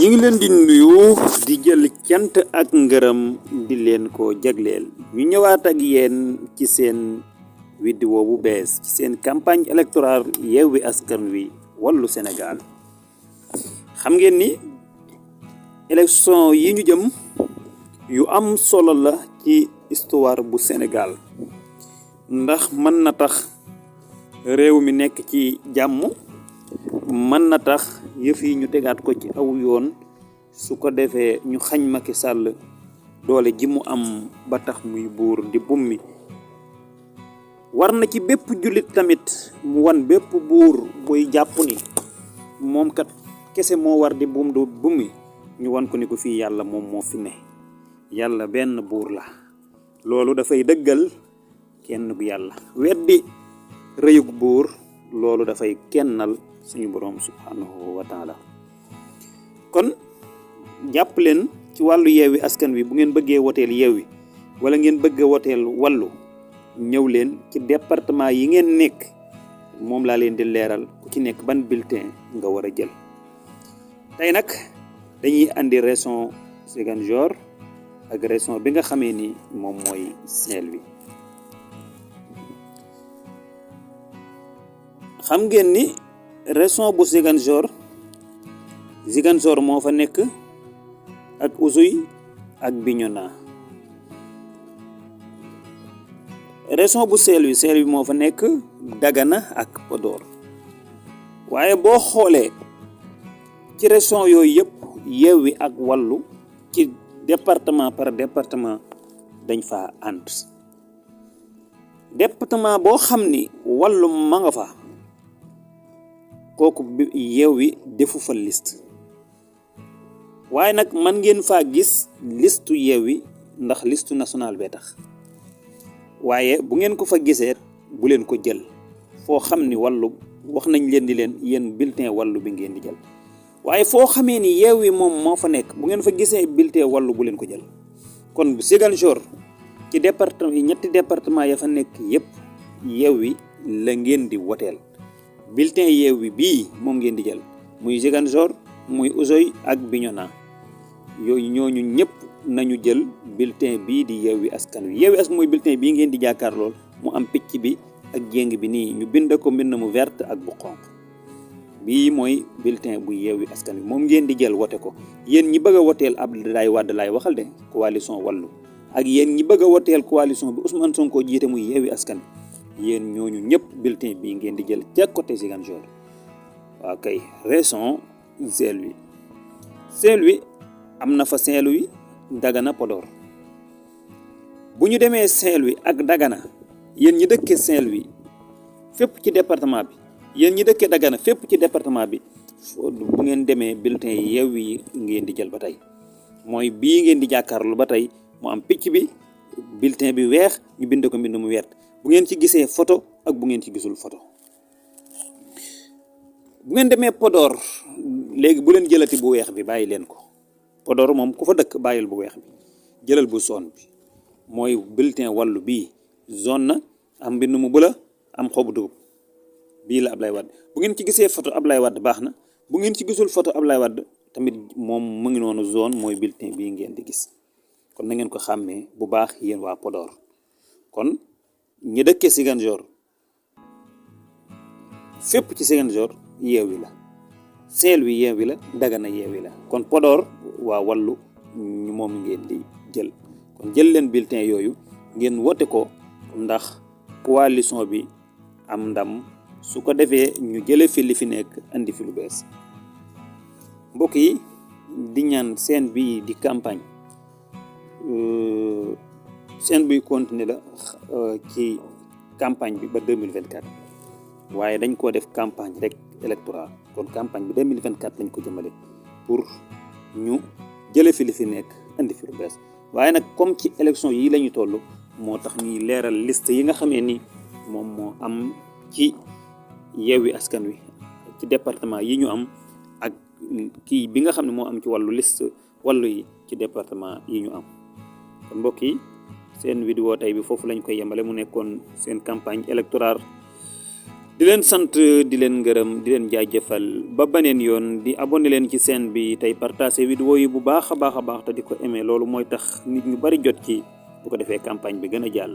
ñi ngi leen di nuyu di jël cant ak ngërëm di leen ko jagleel ñu ñëwaat ak yéen ci seen vidéo bu bees ci seen campagne électorale Yewwi Askan Wi Wallu Sénégal. xam ngeen ni élection yi ñu jëm yu am solo la ci histoire bu Sénégal ndax mën na tax réew mi nekk ci jàmm, mën na tax yëf yi ñu tegaat ko ci aw yoon, su ko defee ñu xañ Macky Sall doole ji mu am ba tax muy buur di bummi. war na ci bépp jullit tamit mu wan bépp buur buy jàpp ni moom kat kese moo war di buum du bummi, ñu wan ko ni ko fii yàlla moom moo fi ne, yàlla benn buur la. loolu dafay dëggal kenn bu yàlla. weddi rëyug buur loolu dafay kennal suñu boroom subhanahu wa taala. kon jàpp leen ci wàllu Yewwi Askan Wi, bu ngeen bëggee woteel Yewwi wala ngeen bëgg a woteel Wallu, ñëw leen ci département yi ngeen nekk, moom laa leen di leeral ku ci nekk ban bulletin nga war a jël. tey nag dañuy andi région Ziguinchor ak région bi nga xamee ni moom mooy Saint-Louis. xam ngeen ni région bu Ziguinchor moo fa nekk ak Oussouye ak Bignona. région bu Saint-Louis moo fa nekk Dagana ak Podor. waaye boo xoolee ci région yooyu yëpp Yewwi ak Wallu ci département par département dañ fa ànd. département boo xam ni Wallu ma nga fa, kooku Yewwi defu fa liste. waaye nag man ngeen faa gis listu Yewwi ndax listu nationale bee tax. waaye bu ngeen ko fa gisee bu leen ko jël, foo xam ni Wallu wax nañ leen di leen yéen bulletin Wallu bi ngeen di jël. waaye foo xamee ni Yewwi moom moo fa nekk, bu ngeen fa gisee bulletin Wallu bu leen ko jël. kon Ziguinchor ci département yi, ñetti département ya fa nekk yépp Yewwi la ngeen di woteel. bulletin Yewwi bii moom ngeen di jël, muy Ziguinchor, muy Oussouye ak Bignona. yooyu ñooñu ñëpp nañu jël bulletin bii di Yewwi Askan Wi. Yewwi Askan mooy bulletin bii ngeen di jàkkaar lool mu am picc bi ak jéng bi nii, ñu bind ko mbind mu vert ak bu xonq. bii mooy bulletin bu Yewwi Askan Wi, moom ngeen di jël wote ko. yéen ñi bëgg a woteel Abdoulaye Wade laay waxal de, coalition Wallu, ak yéen ñi bëgg a woteel coalition bi Ousmane Sonko jiite muy Yewwi Askan Wi, yéen ñooñu ñëpp bulletin bii ngeen di jël ca côté Ziguinchor. waaw kay, région Saint-Louis. Saint-Louis am na fa Saint-Louis, Dagana, Podor. bu ñu demee Saint-Louis ak Dagana, yéen ñi dëkkee Saint-Louis fépp ci département bi, yéen ñi dëkkee Dagana fépp ci département bi, bu ngeen demee bulletin yi Yewwi yi ngeen di jël ba tey. mooy bii ngeen di jàkkaarlu ba tey, mu am picc bi, bulletin bi weex, ñu bind ko mbind mu wert. bu ngeen ci gisee photo ak bu ngeen ci gisul photo. bu ngeen demee Podor léegi bu leen jëlati bu weex bi, bàyyi leen ko. Podor moom ku fa dëkk bàyyil bu weex bi, jëlal bu zone bi. mooy bulletin Wallu bii, zone na, am mbind mu bula, am xobu dugub. bii la Ablaye Wade. bu ngeen ci gisee photo Ablaye Wade baax na, bu ngeen ci gisul photo Ablaye Wade tamit moom mu ngi noonu, zone mooy bulletin bii ngeen di gis. kon na ngeen ko xàmmee bu baax yéen waa Podor. kon ñi dëkkee Ziguinchor fépp ci Ziguinchor Yewwi la, Saint-Louis Yewwi la, Dagana Yewwi la. kon Podor waa Wallu moom ngeen di jël. kon jël leen bulletin yooyu ngeen wote ko ndax coalition bi am ndam, su ko defee ñu jële fi li fi nekk andi fi lu bees. mbokk yi, di ñaan seen bi di campagne, seen buy continuer la ci campagne bi ba 2024. waaye dañ koo def campagne rek électorale. kon campagne bi 2024 lañ ko jëmale pour ñu jële fi li fi nekk andi fi lu bees. waaye nag comme ci élection yi la ñu toll, moo tax ñuy leeral liste yi nga xamee ni moom moo am ci Yewwi Askan Wi ci département yi ñu am, ak kii bi nga xam ne moo am ci wàllu liste Wallu yi ci département yi ñu am. kon mbokk yi, seen vidéo tey bi foofu lañ koy yemale. mu nekkoon seen campagne électorale di leen sant di leen gërëm di leen jaajëfal ba beneen yoon di abonné leen ci chaîne bi tey partagé vidéo yi bu baax a baax te di ko aimé loolu mooy tax nit ñu bari jot ci bu ko defee campagne bi gën a jàll